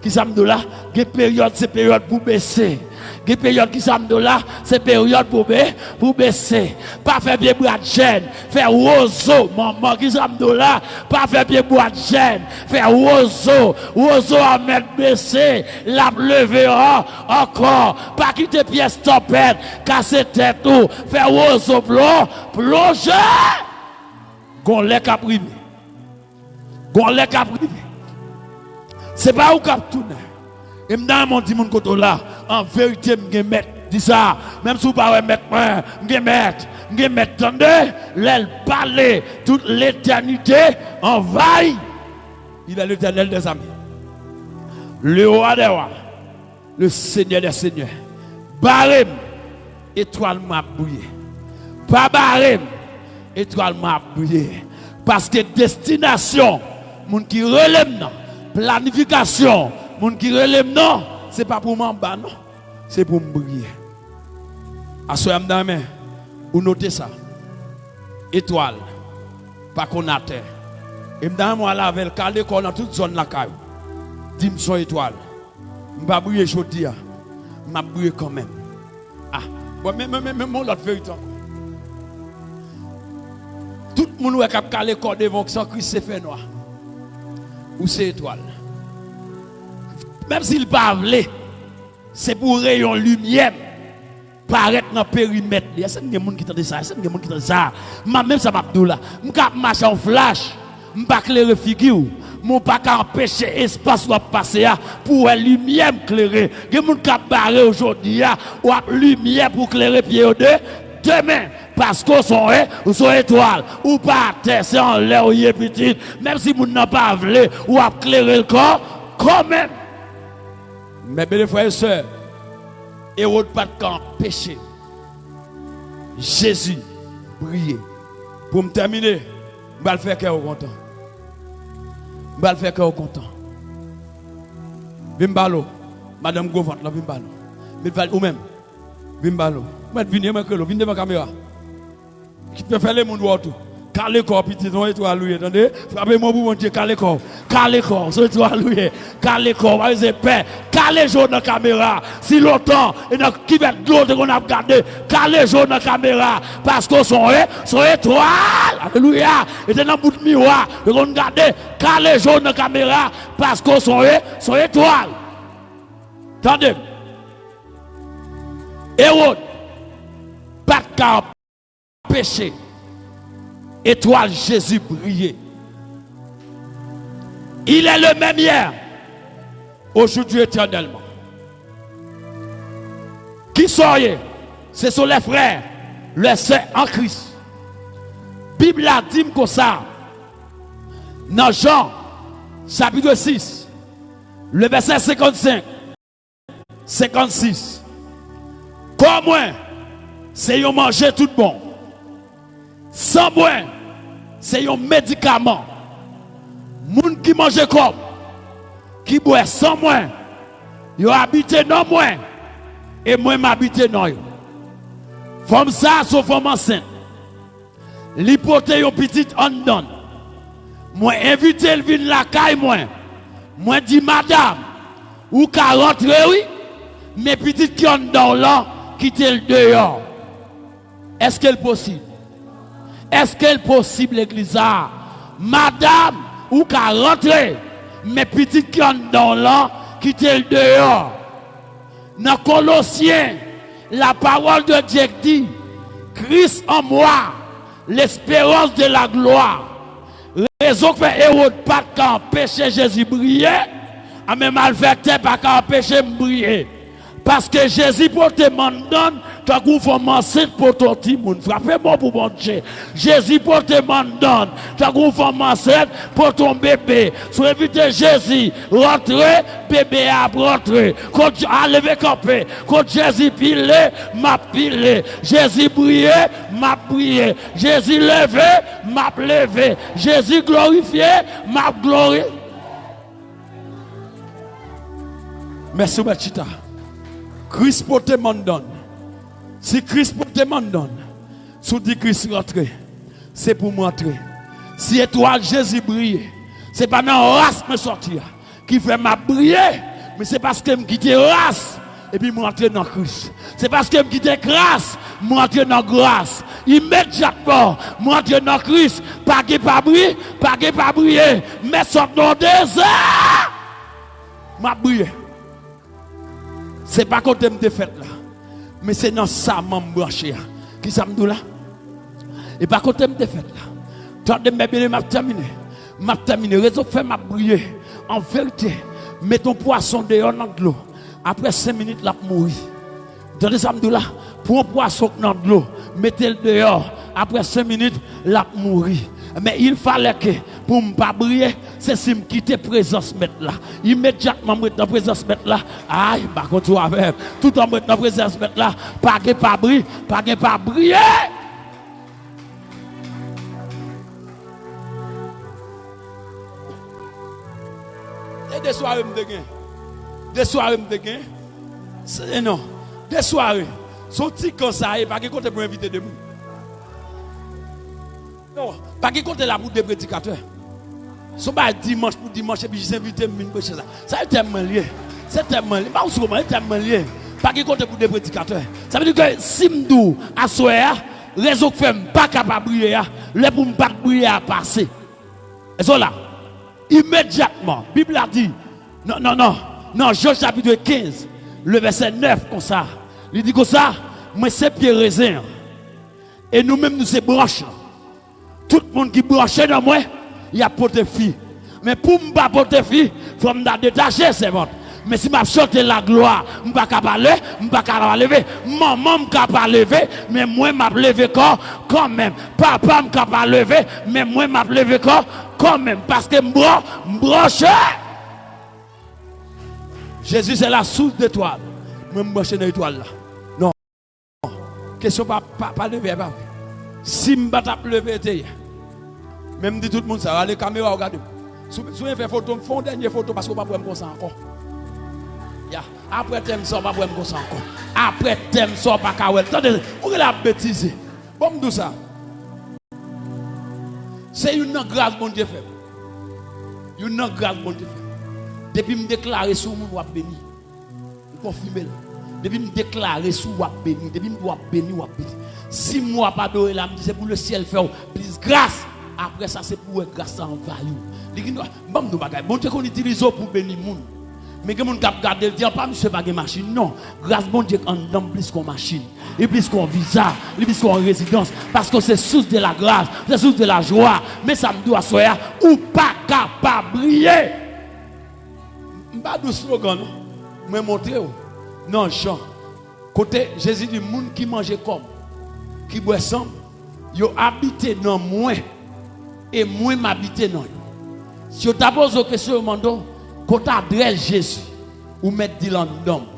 Kisa m di w la? Gen peryòd, se peryòd pou bese. Gen peryòd, kisa m di w la? Se peryòd pou be-, pou bese. Pa fè pye bwa chèn, fè wozo. Manman, kisa m di w la? Pa fè pye bwa chèn, fè wozo. Wozo a mèt bese, l ap leve an-, ankò. Pa kite pyès tanpèt kase tèt ou. Fè wozo plon-, plonje. Gon lè k ap rive. Gon lè k ap rive. Se pa ou k ap tounen. E m ta renmen w di moun kote w la, an verite, m gen mèt. Di sa, menm si w pa wè mèt mwen, m gen mèt. M gen mèt, tande. Lè l pale, tout letènite anvayi. Il est l'Éternel des armées. Le roi des rois. Le Seigneur des seigneurs. Bare m, etwal mwen ap briye. Pa bare m, etwal mwen ap briye. Paske destinasyon moun ki rele m nan, planifikasyon moun ki rele m nan, se pa pou m anba non, se pou m briye. Aswè a m ta renmen ou note sa. Etwal pa konn atè. E m ta renmen w al avè l, kale kò w nan tout zòn lakay ou. Di m se yon etwal. M pa briye jodi a, m ap briye kanmenm. Ah, bon, men, men, men, men, men yon lòt verite ankò. Tout moun ou wè k ap kale kò devan w san Kris se fènwa. Ou se etwal. Menm si l pa vle, se pou reyon limyè m parèt nan perimèt li. Èske n gen moun ki tande sa? Èske n gen moun ki tande sa? M ap, menm sa m ap di w la. M ka ap mache a yon flach, m pa klere figi w, men w pa ka anpeche espas w ap pase a pou w wè limyè m klere. Gen moun k ap bare w jodi a, w ap limyè pou klere pye yo de, demen. Paske w se yon e-, w se yon etwal. Ou pa atè, se anlè w ye, pitit. Menm si moun nan pa vle, w ap klere l kan, kanmenm. Men byen, frè e sè, Ewòd pa t ka anpeche Jezi briye. Pou m tèmine, m pral fè kè w kontan. M pral fè kè w kontan. Vin m pale w. Madanm gwo vant lan, vin m pale w. Vin pale, ou menm. Vin m pale w. Ou mèt vini, mwen k rele w. Vin devan kamera. Ki fè, fè lemonn wè w tou. Kale kò w, pitit, se yon etwal ou ye, tande? Frape men w pou Bondye, kale kò w. Kale kò w, se yon etwal ou ye. Kale kò w, pa bezwen pè. Kale je w nan kamera. Si lontan, e nan kivèt dlo w te konn ap gade, kale je w nan kamera. Paske w se yon e-, se yon etwal. Alelouya. E te nan bout miwa, yo konn gade. Kale je w nan kamera. Paske w se yon e-, se yon etwal. Tande m. Ewòd pa t ka anpeche etwal Jezi briye. Il est le même hier, aujourd'hui, éternellement. Kisa w ye? Ce sont les frères, les sœurs en Christ. Bib la di m konsa, nan Jan, chapitre six, le verset cinquante-cinq. Senkannsis. Kò mwen se yon manje tout bon. San mwen se yon medikaman. Moun ki manje kò m, ki bwè san mwen, yo abite nan mwen, e mwen m abite nan yo. Fanm sa a se yon fanm ansent. Li pote yon pitit anndan l. Mwen envite l vin lakay mwen. Mwen di, "Madanm, ou ka rantre wi, men pitit ki anndan w lan, kite l deyò." Èske l posib? Èske l posib, legliz la? "Madanm, ou ka rantre, men pitit ki anndan w lan, kite l deyò." Nan Kolosyen, la parole de Dieu di, "Christ en moi, l'espérance de la gloire." Rezon k fè Ewòd pa t ka anpeche Jezi briye, a menm malfektè pa ka anpeche m briye. Paske Jezi pote m anndan l tankou fanm ansent pote yon timoun. Frape bon pou Bondye. Jezi pote m anndan l tankou fanm ansent pote yon bebe. Si w envite Jezi rantre, bebe a ap rantre. Kot, a, leve kanpe. Kot Jezi pile, m ap pile. Jezi briye, m ap briye. Jezi leve, m ap leve. Jezi glorifye, m ap glori. Mèsi, ou mèt chita. Kris pote m anndan l. Si Kris pote m anndan l, si w di, "Kris, rantre," se pou m rantre. Si etwal Jezi briye, se pa nan ras mwen sòti a ki fè m ap briye, Se paske m kite ras, epi m rantre nan Kris. Se paske m kite kras, m rantre nan gras. Imedyatman, m rantre nan Kris. Pa gen pa bri, pa gen pa briye. Mèt sot nan dezè. M ap briye. Se pa kote m te fèt la, men se nan sa m branche a. Kisa m di w la? E pa kote m te fèt la. Tande m, byen, m ap tèmine. M ap tèmine. Rezon k fè m ap briye. An verite, met yon pwason deyò nan dlo. Apre senk minit, l ap mouri. Tande sa m di w la? Pran yon pwason k nan dlo, mete l deyò. Apre senk minit, l ap mouri. Men il fallait que, pou m pa briye, se si m kite prezans Mèt la. Imedyatman m ret nan prezans Mèt la. Ay, m pa konn si w avè m. Toutan m ret nan prezans Mèt la, pa gen pa bri, pa gen pa briye. E de sware m te gen. De sware m te gen. Se, non. De sware. Se yon ti kan sa ye, pa gen kote pou envite de moun. Non, pa gen kote la pou de predikatè. Se yon bagay dimanch pou dimanch, epi jis envite m vin preche la. Sa se tèm mwen l ye. Se tèm mwen l ye. M pa konn si w konprann, se tèm mwen l ye. Pa gen kote pou de predikatè. Sa vle di ke si m di w aswè a, rezon k fè m pa ka pa briye a, lè pou m pa t briye a pase. Èske w la? Imedyatman, Bib la di, nan, nan, nan, nan Jan chapit kenz, le vèsè nèf konsa, li di konsa, mwen se pye rezen an, e nou menm nou se branch lan. Tout moun ki branche nan mwen, y ap pote fwi. Men pou m pa pote fwi, fò m ta detache, sèvant. Men si m ap chante laglwa, m pa ka pa le, m pa ka pa leve. Manman m ka pa leve, men mwen m ap leve kò kanmenm. Papa m ka pa leve, men mwen m ap leve kò kanmenm. Paske m bran-, m branche. Jezi se la source d'étoile. Mwen m branche nan etwal la. Non. Kesyon pa, pa, pa leve a, pa vre. Si m pa t ap leve, te ye. Men m di tout moun sa, rale kamera w gade m. Si w, si w fè foto, m fè yon dènye foto paske w p ap wè m konsa ankò. Ya, apre tèm sa, w p ap wè m konsa ankò. Apre tèm sa, w pa ka wè l. Tande, ou gen la ap betize. Bon, m di w sa. Se youn nan gras Bondye fè m. Youn nan gras Bondye fè m. Depi m deklare sou moun, w ap beni. M konfime l. Depi m deklare sou w ap beni, depi m di w ap beni, w ap beni. Si mwa pa dore la, m di se pou lesyèl fè w plis gras. Apre sa, se pou w wè gras la anvayi w. Li gen dwa, ban m di w bagay, Bondye konn itilize w pou beni moun. Men gen moun k ap gade l, di, apa misye pa gen machin? Non. Gras Bondye anndan m plis ke yon machin. Li plis ke yon viza. Li plis ke yon rezidans. Paske se source de la grâce. Se source de la joie. Men sa m di w aswè a, ou pa ka pa briye. M pa di w slogan, non. Mwen montre w nan Jan. Kote Jezi di, moun ki manje kò m, ki bwè san m, yo abite nan mwen, e mwen m abite nan yo. Si yo ta poze w kesyon, yo mande w, kote adrès Jezi, ou mèt di l anndan m.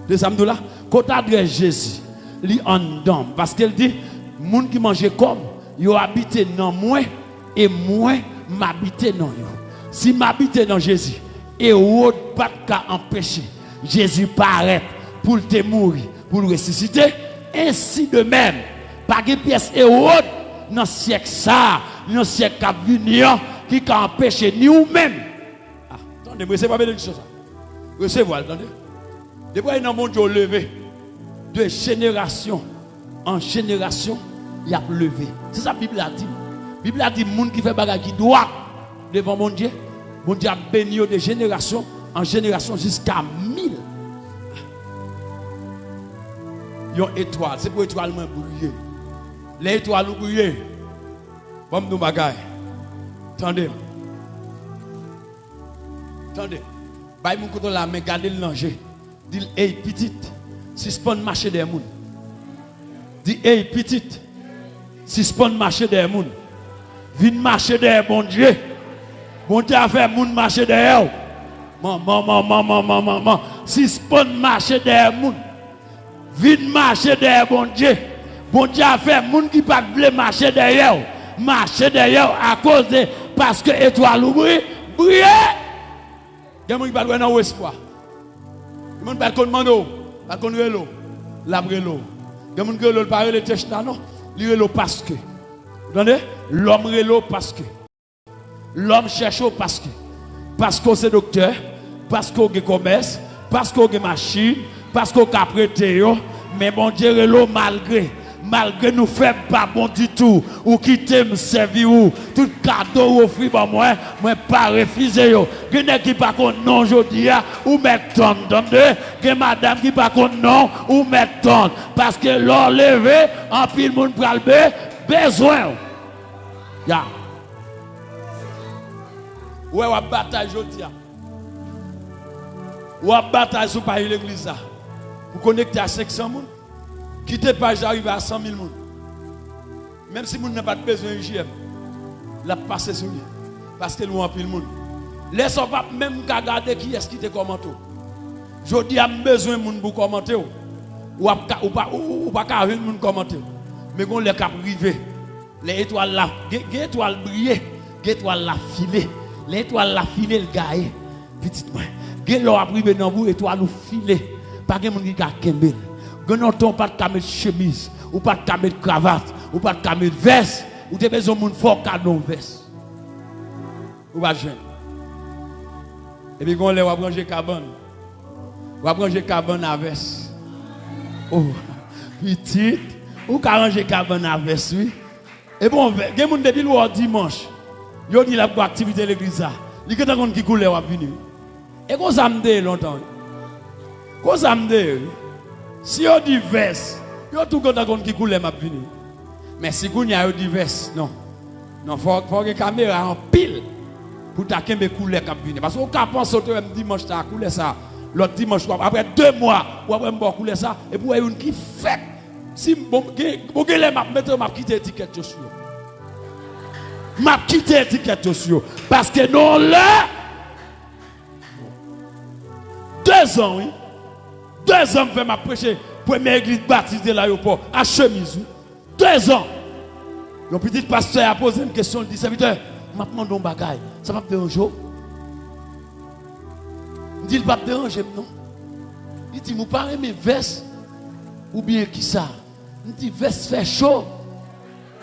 De sa m di w la? Kote adrès Jezi? Li anndan m. Paske l di, moun ki manje kò m, yo abite nan mwen, e mwen, m abite nan yo. Si m abite nan Jezi, Ewòd pa t ka anpeche Jezi parèt pou l te mouri, pou l resisite. Ensi de menm, pa gen pyès Ewòd nan syèk sa a, ni nan syèk k ap vini an, ki ka anpeche ni ou menm. Ah, tande, m resevwa benediksyon sa. Resevwa l, tande. Depi w nan Bondye, w leve. De jenerasyon an jenerasyon, y ap leve. Se sa Bib la di. Bib la di, moun ki fè bagay ki dwat devan Bondye, Bondye ap beni yo de jenerasyon an jenerasyon jiska mil. Yon etwal, se pou etwal mwen briye. Lè etwal ou briye, ban m di w bagay. Tande m. Tande. Bay moun kote w la men, gade l nan je. Di l, ey, pitit, sispann mache dèyè moun. Di, ey, pitit, sispann mache dèyè moun. Vin mache dèyè Bondye. Bondye a fè moun mache dèyè w. Manman, manman, manman, manman. Sispann mache dèyè moun. Vin mache dèyè Bondye. Bondye a fè moun ki pa t vle mache dèyè w, mache dèyè w akoz de, paske etwal ou bri-, briye. Gen moun ki pa t wè nan ou espwa. Gen moun pa t konn mande w, pa t konn rele w. L ap rele w. Gen moun ki rele w, l pa rele Techna non. Li rele w paske. Ou tande? Lòm rele w paske. Lòm chèche w paske. Paske w se doktè, Paske w gen kòmès, paske w gen machin, paske w ka prete yo, men Bondye rele w malgre. Malgre nou fèb, pa bon ditou, ou kite m sèvi ou. Tout kado ou ofri ban mwen, mwen pa refize yo. Gen nèg ki pa konn non jodi a, ou mèt tann, tande. Gen madanm ki pa konn non, ou mèt tann. Paske lè w leve, anpil moun pral be-, bezwen w. Ya. Ou wè w ap batay jodi a. W ap batay sou paj legliz la pou konekte a senk san moun. Kite paj la rive a san mil moun. Menm si moun nan pa t bezwen I J M, l ap pase sou li. Paske l wè anpil moun. Lè sa w p ap menm ka gade kiyès ki te kòmante w. Jodi a m bezwen moun pou kòmante w. W ap ka, ou pa, ou, ou pa ka jwenn moun kòmante w. Men gon lè k ap rive. Lè etwal la, gen, gen etwal briye, gen etwal la file. Lè etwal la file, l gaye, pitit mwen. Gen lè w ap rive nan bout, etwal ou file. Pa gen moun ki ka kenbe l. Gen lontan ou pa t ka met chemiz, ou pa t ka met kravat, ou pa t ka met vès. Ou te bezwen moun fè w kado yon vès. Ou pa t jwenn. Epi gon lè w ap ranje kabann. W ap ranje kabann a vès. Oh, pitit, ou ka ranje kabann a vès, wi. E bon, gen moun depi l wè w dimanch, yo di l ap gen aktivite legliz la. Li gentan konn ki koulè w ap vini. E konsa m te ye lontan, wi. Konsa m te ye, wi. Si yo di vès, yo tou gentan konn ki koulè m ap vini. Men si kounye a yo di vès, non. Non, fò, fò gen kamera anpil pou ta kenbe koulè k ap vini. Paske ou ka panse ou te wè m dimanch sa, koulè sa. Lòt dimanch, w ap, apre de mwa, w ap wè m ba w koulè sa. Epi w wè youn ki fèt. Si m, bon, gen, bon, gen lè m ap mete yo, m ap kite etikèt yo sou yo. M ap kite etikèt yo sou yo. Paske nan yon lè, de zan, wi. De zan m fè m ap preche premye legliz batis de Layopò, a chemiz, wi. De zan. Yon pitit pastè a poze m kesyon, li di, "Sèvitè, m ap mande w yon bagay. Sa p ap deranje w?" M di l, "P ap deranje m, non." Li di m, "Ou pa renmen vès oubyen kisa?" M di, "Vès fè cho."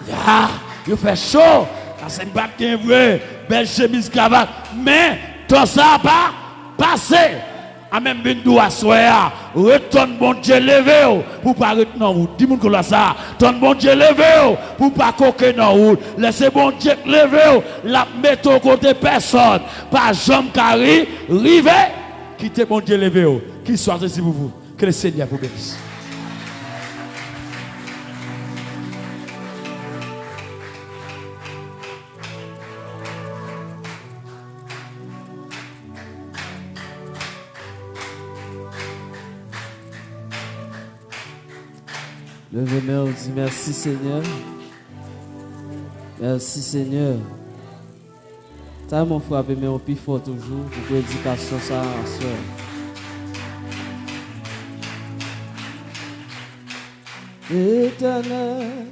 Ya, yo fè cho. Pase m pa t gen vre bèl chemiz kravat. Men, tan sa a pa pase. A men m vin di w aswè a, ret tann Bondye leve w pou w pa ret nan wout. Di moun kote w sa, tann Bondye leve w pou w pa koke nan wout. Lè se Bondye k leve w, l ap mete w kote pèsòn pa janm ka ri, rive. Kite Bondye leve w. Qu'il soit ainsi pour vous. Que le Seigneur vous bénisse. Leve men w, di, "Mèsi, Senyè. Mèsi, Senyè." Sa mwen frape men w pi fò toujou pou predikasyon sa a, sè. Letènèl,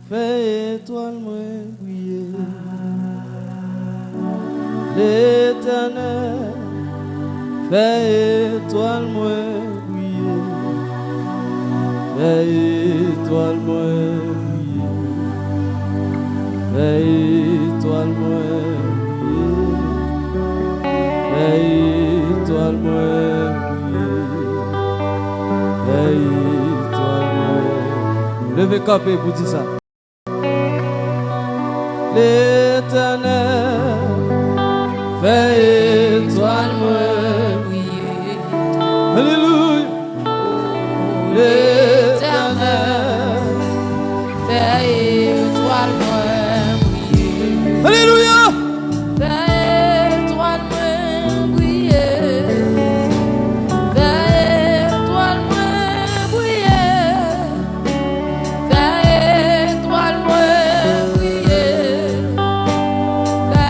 fè etwal mwen briye. Letènèl, fè etwal mwen briye. Fè etwal mwen briye. Fè etwal mwen briye. Fè etwal mwen briye. Fè etwal mwen briye. Leve kanpe pou di sa. Letènèl, fè etwal mwen briye. Alelouya. Letènèl, fè etwal mwen briye. Alelouya. Fè etwal mwen briye. Fè etwal mwen briye. Fè etwal mwen briye. Fè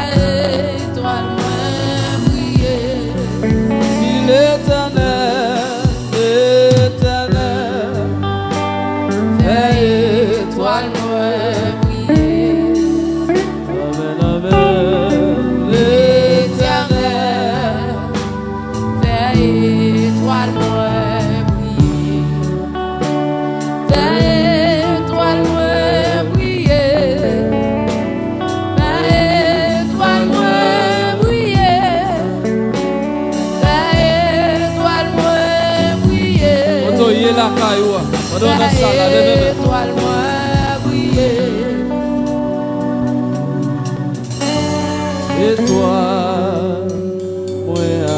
etwal mwen briye. Si Letènèl, Letènèl, fè etwal mwen lakay ou a, pandan w nan sal la, leve men. Etwal mwen a briye. Etwal mwen a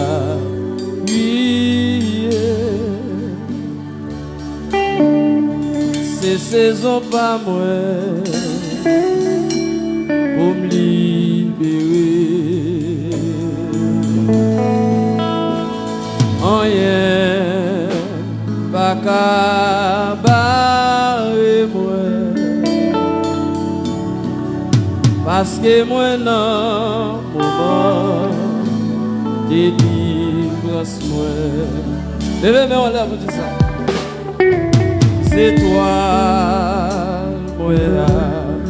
briye. Se sezon pa mwen pou m libere. Anyen pa ka bare mwen, paske mwen nan moman delivrans mwen. Leve men w anlè pou di sa. Zetwal mwen ap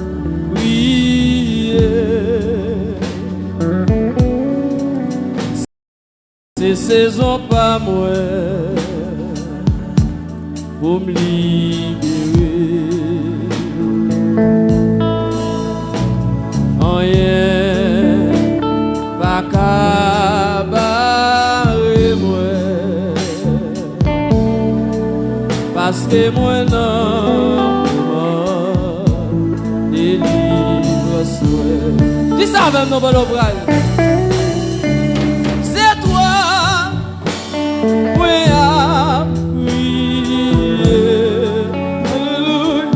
briye. Se sezon pa mwen pou m libere. Anyen pa ka bare mwen, paske mwen nan moman delivrans mwen. Di sa avè m non, pandan w pral. Zetwal mwen ap briye. Alelouya.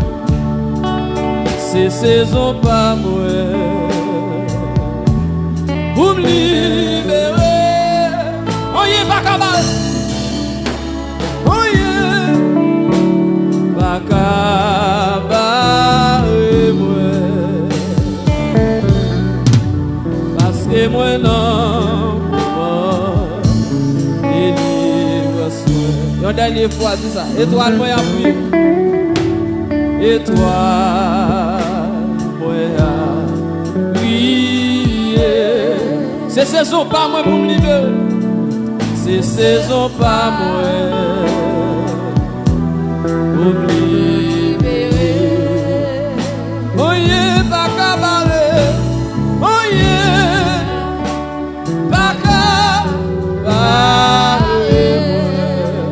Se sezon pa mwen pou m libere. Anyen pa ka bare. Anyen pa ka bare mwen, paske mwen nan moman delivrans mwen. Yon dènye fwa, di sa. Etwal mwen ap briye. Etwal mwen ap briye. Se sezon pa mwen pou m libere. Se sezon pa mwen pou m libere. Anyen pa ka bare. Anyen pa ka bare mwen.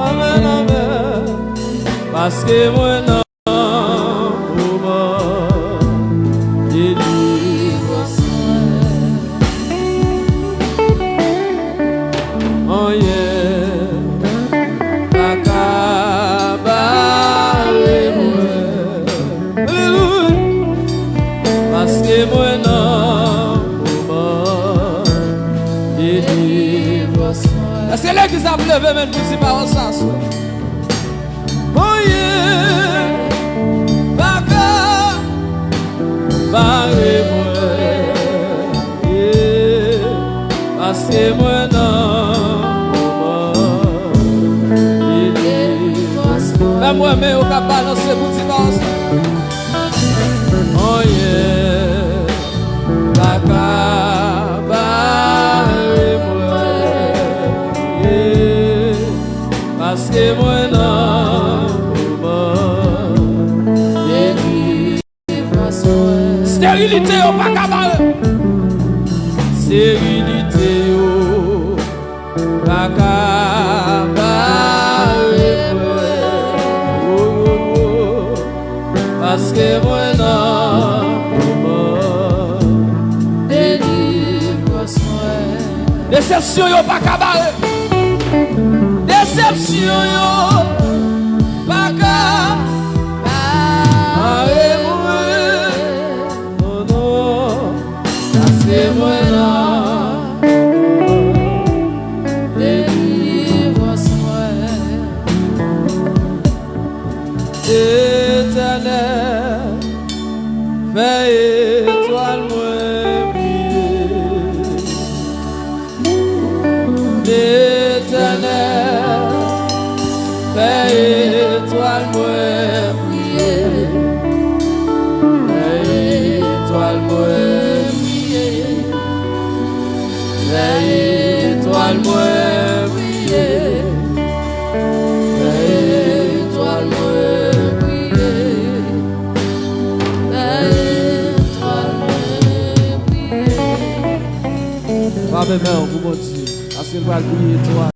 Amèn, amèn. Paske mwen nan moman delivrans mwen. Anyen pa ka bare mwen. Alelouya. Paske mwen nan moman delivrans mwen. Èske legliz ap leve men pou di pawòl sa aswè? Anyen pa ka bare mwen, yeah, paske mwen nan moman delivrans mwen. Fè m wè men yo k ap balanse pou di pawòl sa. Anyen pa ka bare mwen, yeah, paske mwen nan moman delivrans mwen. Sterilite yo pa ka bare. Sterilite yo pa ka bare mwen. Oh, oh, oh. Paske mwen nan moman delivrans mwen. Desepsyon yo pa ka bare. Desepsyon yo pa ka bare mwen. Non, non. Paske mwen nan delivrans mwen. Etènèl, fè etwal mwen briye. Etènèl, fè etwal mwen briye. Fè etwal mwen briye. Fè etwal mwen briye. Fè etwal mwen briye. Fè etwal mwen briye. Frape men w pou Bondye, paske l pral briye etwal.